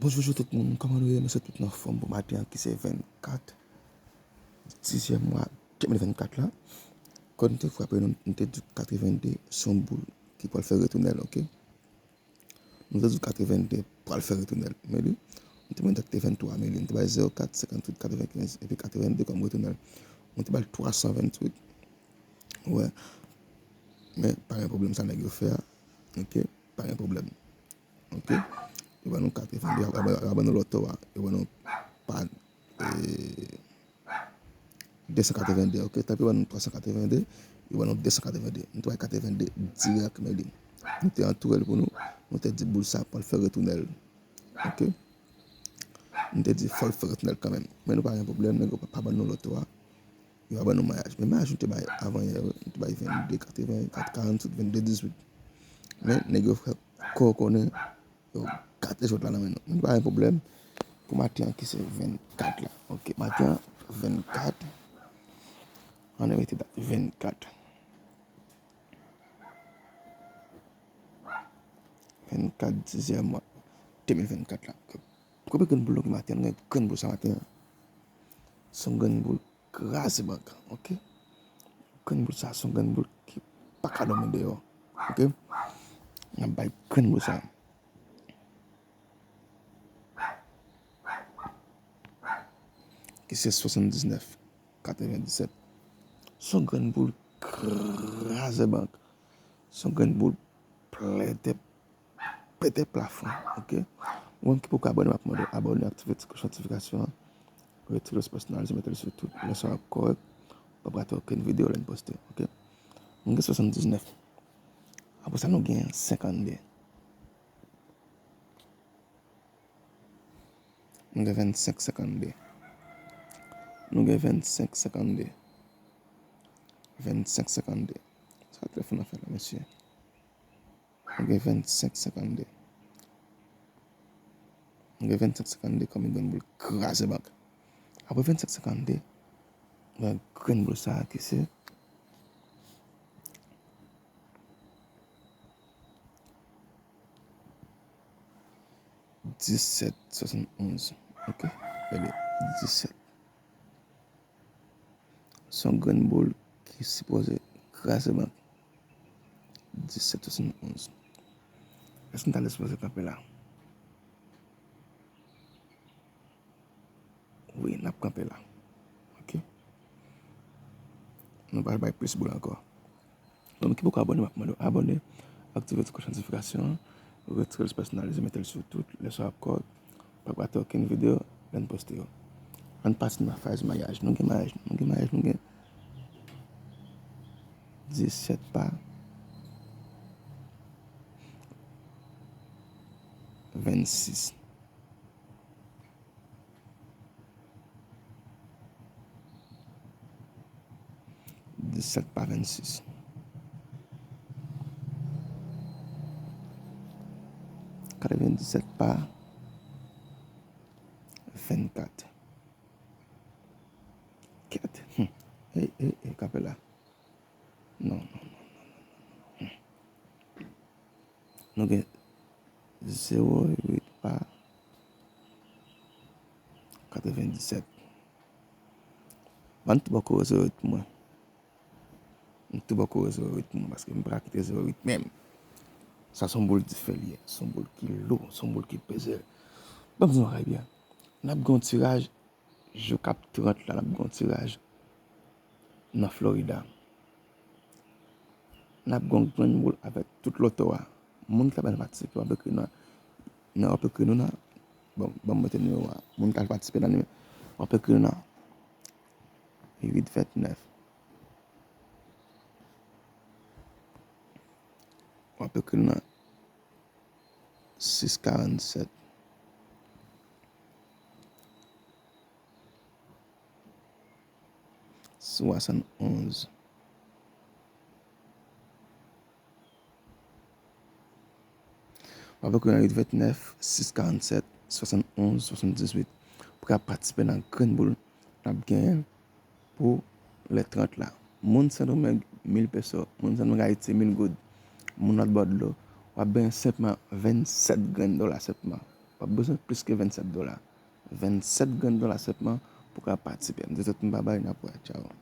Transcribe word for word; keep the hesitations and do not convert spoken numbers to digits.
Bonjou, bonjou tout moun, kòman nou ye? Nou se tout nan fòm pou maten an ki se vennkat dizyèm mwa de mil vennkat la. Kòm nou te frape, nou, nou te di katrevennde se yon boul ki pral fè retounen l, oke? Nou te di katrevennde pral fè retounen l, men li, nou te mete ak te venntwa, men li, nou te bay zewo kat, senkanntuit, katrevenkenz, epi katrevennde kòm retounen l. Nou te bay twa san venntuit. Wè. Men, pa gen pwoblèm sa nèg yo fè a. Oke? Pa gen pwoblèm. Oke? Yo ban nou katrevennde, yo ban, yo ban nou loto a. Yo ban nou pa, e, de san katrevennde, oke? Tanpri, yo ban nou twa san katrevennde, yo ban nou de san katrevennde. Nou te bay katrevennde dirèk, men li. Nou te antoure l pou nou. Nou te di boul sa pral fè retounen l. Oke? Nou te di fò l fè retounen l kanmenm. Men nou pa gen pwoblèm, nèg yo pa, pa ban nou loto a. Yo pa ban nou mayaj. Men mayaj nou te bay avan yè, wi. Nou te bay vennde katreven, kat karanntuit, vennde dizuit. Men nèg yo fè kò konnen yo gate jwèt la nan men nou. Men nou pa gen pwoblèm pou maten an ki se vennkat la. Oke, maten an vennkat. Ann mete dat vennkat. Vennkat dizyèm mwa de mil vennkat la. Kote grenn boul nou gen maten an? Nou gen grenn boul sa maten an. Se yon grenn boul kraze bank, oke? Grenn boul sa, se yon grenn boul ki pa ka dòmi deyò, oke? N ap bay grenn boul sa. Ki se swasanndiznèf katrevendisèt. Se yon grenn boul kraze bank. Se yon grenn boul plètè, pete plafon, oke? Ou menm ki poko abòne, m ap mande w abòne, aktive ti kloch notifikasyon an, retire responsablize, mete l sou tout. Lè sa w ap kòrèk, w p ap rate okenn videyo lè n poste, oke? Nou gen swasanndiznèf. Apre sa, nou gen senkannde. Nou gen vennsenk senkannde. Nou gen vennsenk senkannde. Vennsenk senkannde. Sa telefòn nan fè la, mesye? Nou gen vennsenk senkannde. Nou gen vennsenk senkannde kòm yon grenn boul kraze bank. Apre vennsenk senkannde, nou gen grenn boul sa a ki se disèt swasannonz. Oke? Gade, disèt. Se yon grenn boul ki sipoze kraze bank. Disèt swasannonz. Èske n ta sipoze kanpe la? Wi, n ap kanpe la. Oke? Nou pral bay plis boul ankò. Ou menm ki poko abòne, m ap mande w abòne, aktive ti kloch notifikasyon an, retire l pèsonalize, mete l sou tout, lè sa w ap kòrèk, w p ap rate okenn videyo lè n poste yo. Ann pase nan faz mayaj. Nou gen mayaj, nou gen mayaj, nou gen disèt pa vennsis. Disèt pa vennsis. Katrevendisèt pa vennkat. Kèt. Hmm. Ey, ey, ey, kanpe la. Non, non, non, non, non, non, non. Hmm. Nou gen zewo uit pa katrevendisèt. Ban m tou bò kore zewo uit pou mwen. M tou bò kore zewo uit pou mwen, paske m pa ka kite zewo uit menm. Sa se yon boul dife li ye. Se yon boul ki lou, se yon boul ki peze. Ban m di yon bagay byen. N ap gen yon tiraj jou k ap trant la, n ap gen yon tiraj nan Florida. N ap gen yon grenn boul avèk tout loto a. Moun ki ta bezwen patisipe, w ap ekri nan, nan, w ap ekri nou nan, bon, ban m mete nimewo a. Moun ki al patisipe nan nimewo, w ap ekri nou nan uit vennèf. W ap ekri nou nan sis karannsèt. Swasannonz. W ap ekri nan uit vennèf, sis karannsèt, swasannonz, swasanndizuit. Pou ka patisipe nan grenn boul n ap genyen pou lè trant la. Moun Sendomeng, mil peso. Moun Sendomeng Ayiti, mil goud. Moun lòt bò dlo, w ap benyen senpman vennsèt grenn dola senpman. W ap bezwen plis ke vennsèt dola. Vennsèt grenn dola sèlman pou w ka patisipe. M te sot m pa bay, n ap wè. Tchao.